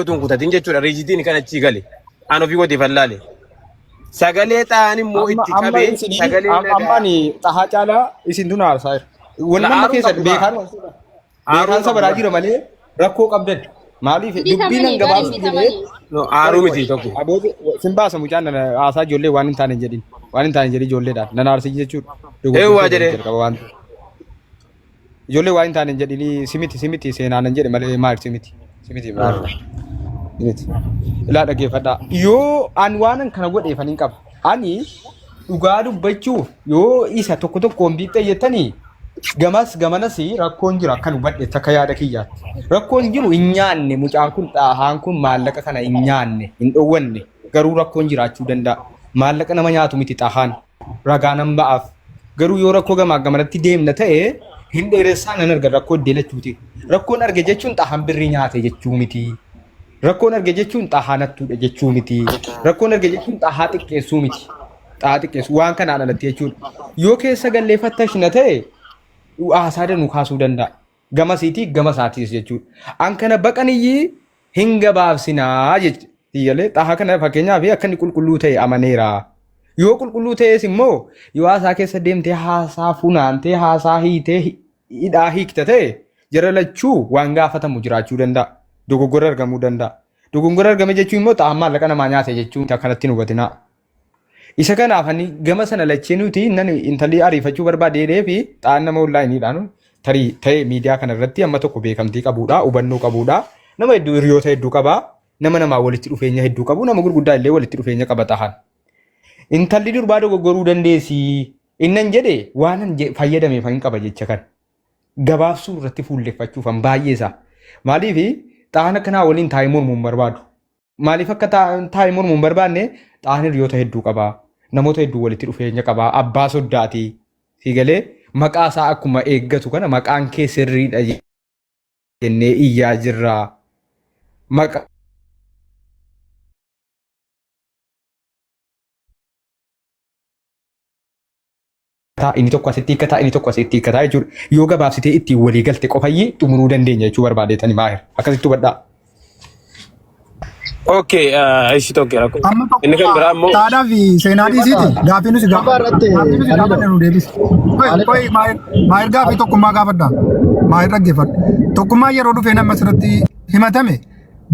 Utuu hin kutatin jechuudha. Riijitiin kan achii gale. An ofii kootiif allaale. Sagalee xaa'aan immoo Amma itti amma qabee isinii sagalee amma amma nagaa. ani xahaa caalaa isin tun haarsaa jira. Wanni amma Aaruu keessan qabdu gaa. beekaan Aaruu beekaan qabdu sabaraa gaa. jira malee rakkoo qabdan. Maaliif dubbii nan Bitamanii bari gabaabsu jedhee bitamanii. No, qoy aaruu qoy miti tokko. abooti sin baasa mucaan nana haasaa ijoollee waan hin taane hin jedhin waan hin taane hin jedhin ijoolleedhaan nan aarsi jechuudha. Eewwaa Dogoggortee jedhee. jalqaba waan ta'eef. Ijoollee waan hin taane hin jedhinii simiti simiti seenaan hin jedhe malee maal simiti simiti maal simiti. Ilaa dhaggeeffadhaa. Yoo an waanan kana godheefan hin qaba. Ani dhugaa dubbachuuf yoo isa tokko tokkoon biixxee jettanii gamas gamanas rakkoon jiru akkan hubadhe akka yaada kiyyaatti. Rakkoon jiru hin nyaanne mucaan kun xaahaan kun maallaqa kana hin nyaanne hin dhowwanne garuu rakkoon jiraachuu danda'a. Maallaqa nama nyaatu miti xaahaan. Ragaa nan ba'aaf. Garuu yoo rakkoo gamaa gamanatti deemna ta'e hin dheeressaa nan arga rakkoo iddee lachuuti. Rakkoon arge jechuun xahaan birrii nyaate jechuu miti. Rakkoon arge jechuun xahaa nattuudha jechuu miti. Rakkoon arge jechuun xahaa xiqqeessuu miti. Xahaa xiqqeessu waan kanaan alatti jechuudha. Yoo keessa gallee fattashna ta'e haasaa danuu kaasuu danda'a. Gama isiitii gama isaatiis jechuudha. An kana baqaniyyii hin gabaabsinaa jechuudha. Galee xahaa kana fakkeenyaaf akka inni qulqulluu ta'e amaneera. Yoo qulqulluu ta'es immoo yoo haasaa keessa deemtee haasaa funaantee haasaa hiitee hidhaa hiikta ta'e jara lachuu waan gaafatamu jiraachuu danda'a. Dogoggora argamuu danda'a. Dogoggora argame jechuun immoo xahaan maallaqa namaa nyaate jechuun akkanatti hin hubatinaa. Isa kanaaf ani gama sana lachee nuti nan intalli ariifachuu barbaade jedhee fi xaan nama onlaayiniidhaan tarii ta'e miidiyaa kana irratti amma tokko beekamtii qabuudha, hubannoo qabuudha, nama hedduu hiriyoota hedduu qaba, nama namaa walitti dhufeenya hedduu qabu, nama gurguddaa illee walitti dhufeenya qaba xahan. Intalli durbaa dogoggoruu dandeessi. Innan jedhe waanan fayyadameef hin qaba jecha kana. Gabaabsuu irratti fuulleffachuufan baay'ee isaa. Maaliif xahan akkanaa waliin taa'ee mormuu hin barbaadu. Maaliif akka taa'e mormu hin barbaanne xaa'aan hiriyoota hedduu qaba. Namoota hedduu walitti dhufeenya qaba. Abbaa soddaati. Si galee maqaa isaa akkuma eeggatu kana maqaan kee sirriidha jennee iyyaa jirra. Maqaa inni tokko asitti hiikkataa inni tokko asitti hiikkataa jechuudha. Yoo gabaabsitee ittiin walii galte qofayyii xumuruu dandeenya jechuu barbaadeetani maahir. Akkasitti hubadhaa. Okay, ishi tokko rakkoo. Amma Inni kan biraa immoo Taadhaa fi seenaa dhiisiiti. Gaaffii nuti Amma irratti gaaffii nuti gaafanne nu deebisi. Qoy qoy maayir maayir gaaffii tokkummaa gaafadha. Maayir dhaggeeffadhu. Tokkummaa yeroo dhufee nama asirratti himatame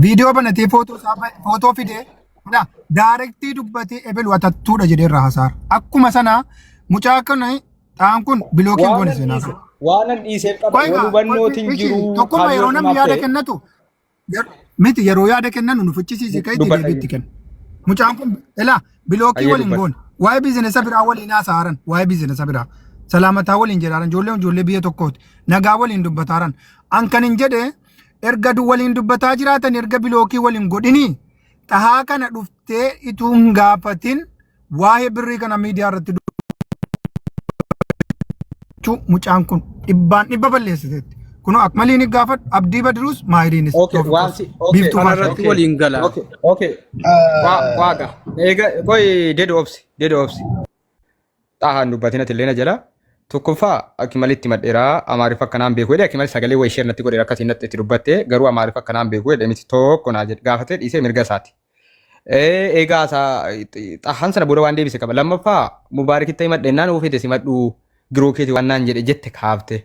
viidiyoo banatee footoo isaa footoo fidee Na daarektii dubbatee ebelu atattuudha jedhee irraa hasaara. Akkuma sana mucaa kana xaan kun bilookiin goone Waanan seenaa dhiise kana. waanan dhiiseef qaba Qoy wal gaa hubannootiin ishi jiru tokkummaa yeroo kaayyoo namni dhumaaf yaada ta'e kennatu miti yeroo yaada kennanu nu fichisiisi ka'itti dubbadha. deebiitti kenna. Mucaan kun ilaa bilookii Ayyee waliin dubbadha. goone waa'ee biizinesa biraa waliin haasa'aaran waa'ee biizinesa biraa salaamataa waliin jedhaaran ijoolleen ijoollee biyya tokkooti nagaa waliin dubbataaran an kan hin jedhe erga waliin dubbataa jiraatan erga bilookii waliin godhinii Xahaa kana dhuftee ituu hin gaafatin waa'ee birrii kana miidiyaa irratti dubbachuu mucaan kun dhibbaan dhibba balleessiteetti. Kunoo Akmaliin hin gaafadhu, Abdii Badruus, Maahiriinis, Okay, waan Toofiqos, si okay, Biiftuu Kana fa'aa. irratti okay, waliin gala. okay. Waaqa. Eega qoy dedu obsi, dedu obsi. Xahaan dubbatin ati illee na jala. Tokkoffaa akimalitti madheeraa Amaariffa akkanaan beeku jedhe akimali sagalee wayii ishee natti godheera akkasiin natti itti dubbatte garuu Amaariffa akkanaan beeku jedhe miti tokko naa jedhe gaafatee dhiisee mirga isaati. Eegaa isaa xahaan sana booda waan deebise qaba. Lammaffaa Mubaarakitti himadhe naan oofite simadhu giroo keeti waan naan jedhe jette kaafte.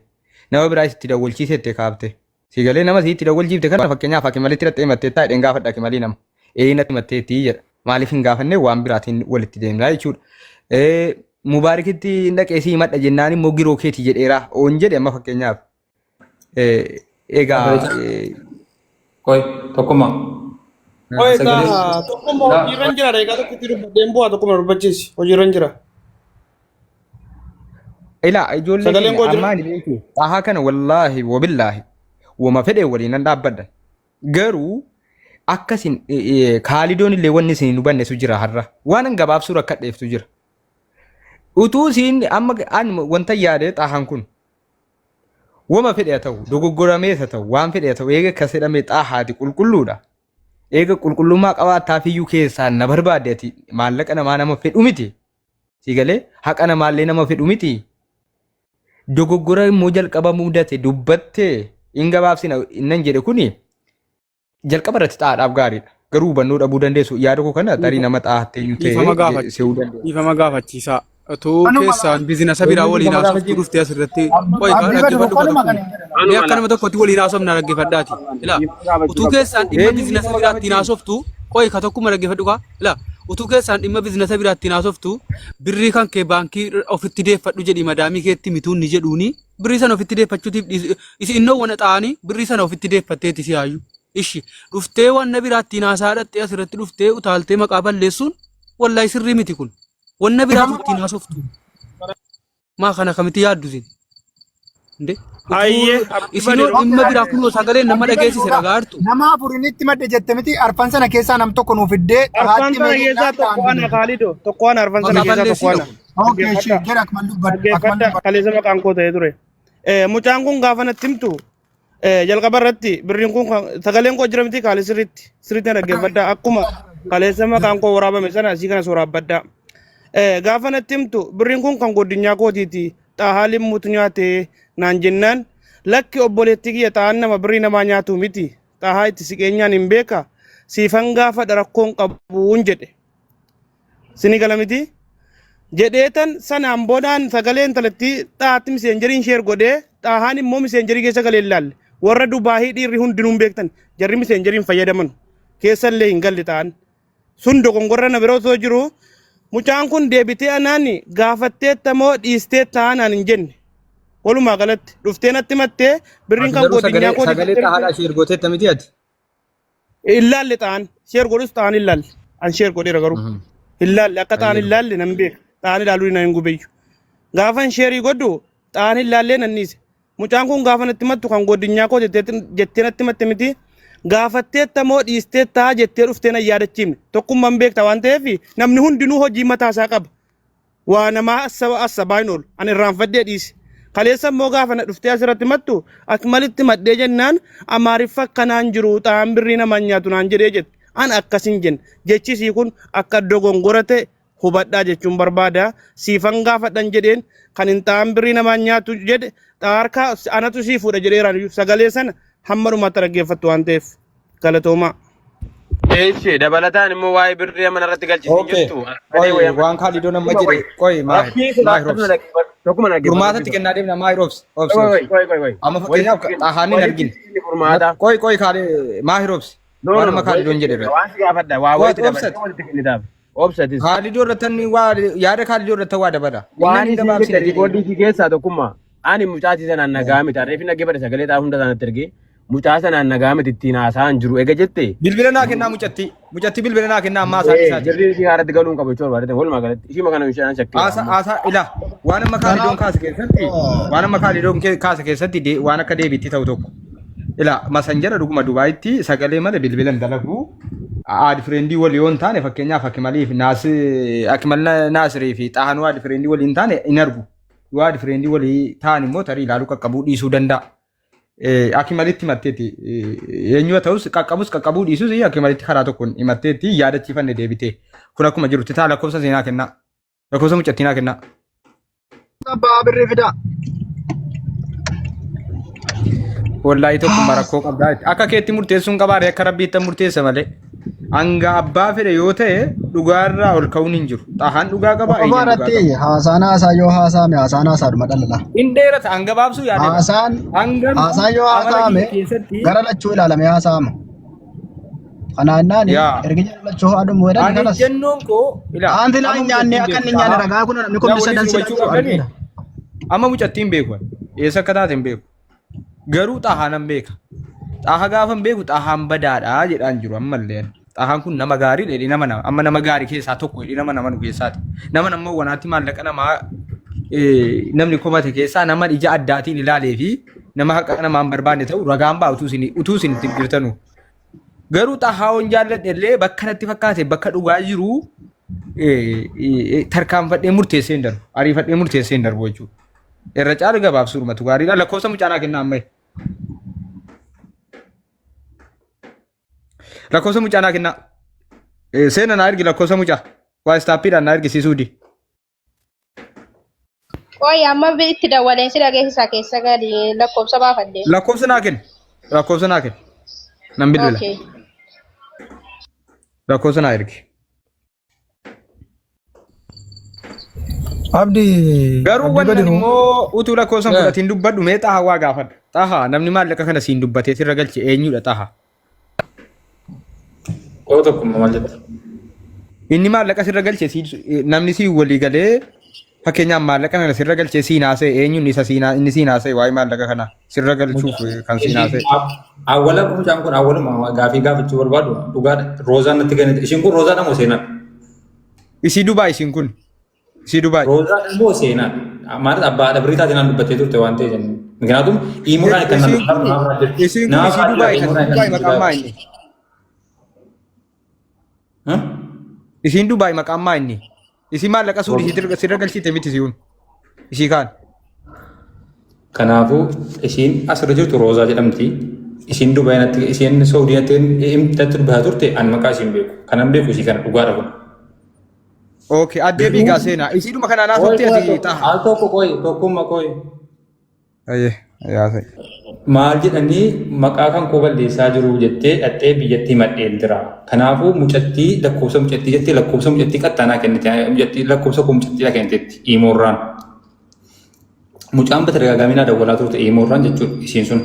Nama biraa itti dawwalchiise jette kaafte. Si galee nama sitti dawwalchiifte kana fakkeenyaaf Akimalitti hidhattee himatteettaa jedheen gaafadha Akimalii nama. Ee natti himatteetti jedha. Maaliif hin gaafanne waan biraatiin walitti deemnaa jechuudha. Mubaarikitti hin dhaqee si himadha jennaan immoo giroo keeti jedheera. Oon jedhe amma fakkeenyaaf. Egaa Qoy tokkummaa. Qoy Sagalee. taa tokkummaa hojiirra hin jira daqiiqaa tokkotti dubbadheen bu'aa tokkuma dubbachiisi hojiirra hin jira. Ilaa ijoollee Sagaleen keenya koo jira. ammaa ni beeku. Xahaa kana wallaahi wabillaahi wama fedhe waliin nan dhaabbadha. Garuu akkasin kaalidoon illee wanni isin hin hubannetu jira har'a. Waan an gabaabsuu rakkadheeftu jira. Utuu isin amma an wanta yaade xahaan kun wama fedhe haa ta'u dogoggoramees haa ta'u waan fedhe haa ta'u eega akkas jedhamee xahaati qulqulluudha. Eega qulqullummaa qabaattaafiyyuu keessaan na barbaadde ati maallaqa namaa nama fedhu miti. Si galee haqa namaallee nama fedhu miti. Dogoggora immoo jalqaba mudate dubbatte hin gabaabsina innan jedhe kuni Jalqaba irratti xaadhaaf gaariidha. Garuu hubannoo dhabuu dandeessu. Yaada koo kana tarii nama xaahattee eenyu Dhiifama ta'e gaafachi. se'uu dandeessu. Dhiifama gaafachiisaa. Otoo Anuma keessaan biizinasa biraa Eenyu waliin dhiifama haasoftuu gaafachiisa? dhuftee asirratti. Qoy Abdii Badru dhaggeeffadhu kanuma tokko. kan hin jedhan. Mee akka nama tokkotti waliin haasofna dhaggeeffadhaati. Ilaa utuu keessaan dhimma Eenyu biizinasa dhiifama biraa ittiin gaafachiisa? haasoftu qoy ka tokkuma dhaggeeffadhu kaa. Ilaa utuu keessaan dhimma biizinasa biraa ittiin haasoftu birrii kan kee baankii ofitti deeffadhu jedhi madaamii keetti mituun ni jedhuuni birrii sana ofitti deeffachuutiif isi innoo wana xaa'anii birrii sana ofitti deeffatteeti si haayyu. Ishi dhuftee wanna biraa ittiin haasaa dhaqxee asirratti dhuftee utaaltee maqaa balleessuun wallahi sirrii miti kun. Wanna biraatu ittiin haasoftu. Maa kana akkamitti yaaddu isin? Inde Hayyee utuu abdii isinoo badii. dhimma biraa kunoo sagaleen nama Abdii Badru dhageessise dhugaa. dhagaa jirtu. Nama afurinitti madde jette miti arfan sana keessaa nam tokko nuuf fiddee Arfan xahaatti sana mee keessaa jennaan tokko xahaan ana dide. Kaalido tokko ana arfan sana Maqaa keessaa tokko balleessiidha ana. kun. Okay, ishee Dhaggeeffadha. jedha akkuman dubbadhu akkuman Dhaggeeffadha dubbadhu. kaleessa maqaan koo ta'ee ture. Mucaan kun gaafa natti himtu jalqaba irratti birriin kun sagaleen koo jira miti kaale sirriitti sirriitti na dhaggeeffadha akkuma kaleessa maqaan koo waraabame sana asii kanas waraabbadha. Gaafa natti himtu birriin kun kan godinyaa kootiiti xaahaa limmuutu nyaate naan jennaan lakki obboleettii kiyya xaahaan nama birrii namaa nyaatu miti xaahaa itti siqeenyaan hin beeka siifan gaafadha rakkoon qabuun jedhe. Sini gala miti? Jedheetan sanaan boodaan sagalee intalattii xahaatti miseenjeriin sheer godhee xahaan immoo miseenjerii keessa galee hin laalle. Warra Dubaahii dhiirri hundinuu hin beektan jarri miseenjerii hin fayyadaman. Keessa illee hin galle xahan. Sun dogongorra na bira osoo jiru mucaan kun deebitee anaan gaafatteetta moo dhiisteetta anaan hin jenne. Walumaa galatti dhuftee natti mattee birriin Ati kan garuu godinyaa sagalee kooti sagalee xahaadhaa sheer gooteetta miti ati. Hin laalle xa'an. Sheer godhus xa'an hin laalle. An sheer godheera garuu. Hin laalle akka xa'an hin laalle nan beeka. Xa'an ilaaluu nan hin gubeyyu. Gaafan sheerii godhu xa'an hin laallee nan dhiise. Mucaan kun gaafa natti mattu kan godinyaa koo jettee natti matte miti. Gaafatteetta moo dhiisteettaa jettee dhuftee nan yaadachiifne. Tokkummaan beekta waan ta'eef namni hundinuu hojii mataa isaa qaba. Waa namaa assaba assabaa hin oolu. Ani irraanfadhee dhiise. Kaleessa immoo gaafa na dhuftee asirratti mattu akmalitti madhee jennaan amaariffa akkanaan jiru xaa'aan birrii namaan nyaatu naan jedhee jette. An akkas hin jenne. Jechi isii kun akka dogongora ta'e hubadhaa jechuun barbaada. Siifan gaafadhan jedheen kan hin xaa'aan birrii namaan nyaatu jedhe xaarkaa anatu sii fuudha jedheeraan iyyuu sagalee sana hamma dhumaatti dhaggeeffattu waan ta'eef. Galatoomaa. Eessi dabalataan immoo waa'ee birrii mana irratti galchisiin Okay. jirtu. Sadee Qoy wayii amma. waan Kaalidoo nama jedhe qoy maahir Rabbii maahir sodaattu obsi. na dhaggeeffadhu. Tokkuma na dhaggeeffadhu. Furmaatatti kennaa deemna maahir obsi obsi Qoy obsi. qoy qoy qoy. Amma fakkeenyaaf xahaan hin argine. Furmaata. Qoy qoy kaale maahir obsi. No Waan no amma no. Kaalidoon jedhe irratti. Waan si gaafadha. Waa Qoy wayitti obsati. dabalatee walitti kennitaaf. Obsatis. Kaalidoo irratti inni waa yaada Kaalidoo irratti waa dabala. Inni Waan hin isin gabaabsine jette jedhe. riikoordii si keessaa tokkummaa. Ani mucaatii sanaan nagaa miti. Harreefi dhaggeeffadhe sagalee xaa hunda isaanitti ergee. Mucaa sanaan nagaa miti ittiin haasa'an jiru ega jette. Bilbila naa kennaa mucattii. Mucattii bilbila naa kennaa ammaa isaa Ee, isaati. Jirri ishii haaratti galuu hin qabu jechuudha barbaadete walumaa galatti ishii makana ishee shakkee Haasa haasa ila waan amma kaalidoon kaase keessatti waan amma kaalidoon kaase keessatti waan akka deebiitti ta'u tokko. Ila masanjara dhuguma Dubaayitti sagalee malee bilbila hin dalagu. Aad fireendii walii yoo hin taane fakkeenyaaf Akimaliif Akimal Naasirii fi Xahanuu aad fireendii walii hin taane hin argu. Yoo aad fireendii walii ta'an immoo tarii ilaaluu qaqqabuu dhiisuu danda'a. Akimalitti himatteetti eenyu haa ta'us qaqqabus qaqqabuu dhiisus akimalitti karaa tokkoon himatteetti yaadachiifanne deebitee kun akkuma jirutti ta'a lakkoofsa seenaa kennaa lakkoofsa mucattii naa kennaa. Abbaa birrii fidaa. Wallaahi tokkummaa rakkoo qabdaa akka keetti murteessuun qabaare akka rabbiitti murteessa malee. Hanga abbaa fedhe yoo ta'e dhugaarraa ol ka'uun hin jiru. Xahaan dhugaa qaba, Qofaa eenyuun dhugaa irratti qaba. haasaan haasaa yoo haasaame haasaan haasaadhuma dhalala. Hin dheerata hanga baabsuu yaadeera. Haasaan Hanga haasaan yoo amala kiyya haasaame keessatti gara lachuu ilaalamee haasaama. Kanaa jennaan yaa ergi jara lachuu haadhumu jedhan ani kanas. ejjennoon koo ilaa Aan filaa amma hin nyaanne mucattiin akka beeku inni hin nyaanne xahaa ragaa kun namni ilaa kumni waliin sadan hubachuu silachuu qabdanii argeera. amma mucattiin beeku ani. Eessa akka taate hin beeku. Garuu xahaa nan beeka. Xaha gaafan beeku xahaan badaadha jedhaan jiru ammallee. Xahaan kun nama gaarii dheedhii nama nama amma nama gaarii keessaa tokko dheedhii nama nama nu keessaati. Nama nama wanaatti maallaqa namaa namni komate keessaa nama ija addaatiin ilaalee fi nama haqa namaa hin barbaanne ta'u ragaan ba'a utuu isin utuu isin itti jirtanu. Garuu xahaawwan jaalladhe illee bakka natti fakkaate bakka dhugaa jiru tarkaanfadhee murteessee hin darbu. Ariifadhee murteessee hin darbu jechuudha. Irra caalu gabaabsuudhumatu gaariidha. Lakkoofsa mucaa naa kennaa amma. Lakkoofsa mucaa naa kennaa. Seena naa ergi lakkoofsa mucaa. Waa istaappiidhaan naa ergi siisuudi. Qoy amma itti dawwaleen si dhageessisaa keessa gadi lakkoofsa baafadhe. Lakkoofsa naa kenni. Lakkoofsa naa kenni. Nan bilbila. Okay. Lakkoofsa naa ergi. Abdi Garuu Abdi wannan Badiruu. immoo utuu lakkoofsa hin Eh. fudhatiin dubbadhu mee xaha waa gaafadha. Xaha namni maallaqa kana siin dubbatee sirra galche eenyudha xaha? Qoo tokkummaa maal jetta? Inni maallaqa sirra galche namni siin walii galee fakkeenyaaf maallaqa kana sirra galchee siin haasa'e eenyuun isa siin inni siin haasa'e waa'ee maallaqa kana sirra galchuuf kan siin haasa'e. Awwala mucaan kun awwaluma gaafii gaafachuu barbaadu dhugaadha. Roozaan natti kennite. Ishiin kun roozaadha moo seenaadha? Isii Dubaay isiin kun. Isii Dubaay. Roozaadha moo seenaadha? Maalis abbaa haadha birrii taateen dubbattee turte waan ta'eef jennu. Miknaatum imuudhaan kan Isiin kun isiin kun isii Dubaay kan Dubaay maqaan maa inni? Isiin Dubaay maqaan maa inni? Isii maallaqa suudhi sirra galchite miti si'uun. Isii kaan. Kanaafuu isiin asirra jirtu Roozaa jedhamti. Isiin Dubaay natti isiin Saudii natti natti dubbataa turte an maqaa isiin beeku. Kanan beeku isii kana dhugaadha kun. Okay, addee biigaa seenaa. Isiidhuma kanaan haasofte ati taha. Al tokko qoyi tokkummaa qoyi. Ayyee, haasa'e. Maal jedhanii maqaa kan koo balleessaa jiru jettee dhattee biyyatti himadheen jira. Kanaafuu mucattii lakkoofsa mucattii jettee lakkoofsa mucattii qaxxaanaa kennite mucattii lakkoofsa koo mucattiidha kenniteetti iimoorraan. Mucaan በተደጋጋሚ naa dawwalaa turte iimoorraan jechuudha isiin sun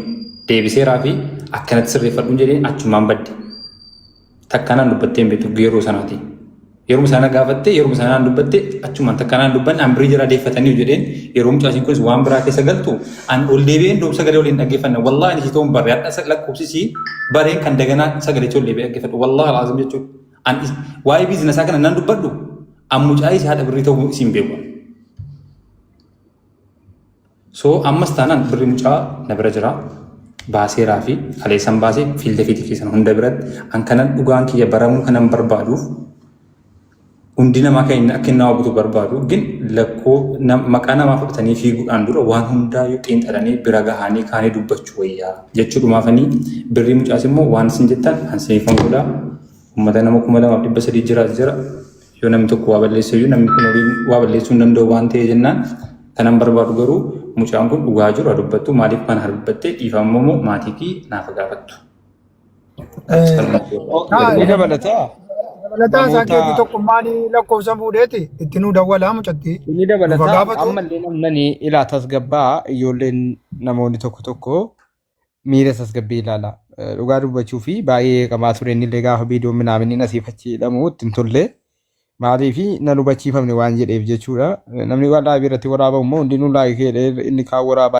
deebiseeraa fi akkanatti sirreeffadhuun jedheen achumaan badde. Takkanaan dubbattee hin beektu yeroo sanaati. Yeroo sana gaafatte yeroo sanaan dubbatte achumaan takkanaan dubbanne an birii jala deeffatanii jedheen yeroo mucaasiin kunis waan biraa keessa galtu an ol deebi'een doom sagalee waliin dhaggeeffanne wallaahi ani ta'uun barree hadha lakkoofsisii bareen kan daganaa sagalee ol deebi'ee dhaggeeffadhu wallaahi alazim jechuudha. An waa'ee biizinesaa kana nan dubbadhu an mucaa isii haadha birrii ta'uu isiin beeku. So ammas taanaan birri mucaa na bira jira. Baaseeraa fi kaleessan baasee fiilda fiitii keessan hunda biratti an kanan dhugaan kiyya baramuu kanan barbaaduuf hundi namaa kan inni akka inni nama butu barbaadu gin lakkoo maqaa namaa fudhatanii fiiguudhaan dura waan hundaayyuu xiinxalanii bira gahanii kaanii dubbachuu wayyaa jechuudhumaafanii birrii mucaas immoo waan isin jettan an isiniifan godhaa uummata nama 2300 jira jira yoo namni tokko waa balleesse iyyuu namni kun horii waa balleessuu hin danda'u waan ta'e jennaan kanan barbaadu garuu mucaan kun dhugaa jiru haa dubbattu maaliif kana haa dubbatte dhiifama immoo maatii fi naaf gaafattu. Ni dabalataa. Dabalataa isaa keetii Namoota tokkummaan lakkoofsa fuudheeti itti nuu dawwalaa mucattii. inni Nuuf dabalataa gaafatu. ammallee namni ilaa tasgabbaa ijoolleen namoonni tokko tokko miira tasgabbii ilaala. Dhugaa dubbachuu fi baay'ee qamaa ture innillee gaafa viidiyoon minaaminni asiif achi hidhamu itti hin tolle. Maaliif nan hubachiifamne waan jedheef jechuudha. Namni waan live irratti waraabamu immoo hundinuu like jedhee inni kaan waraabaa.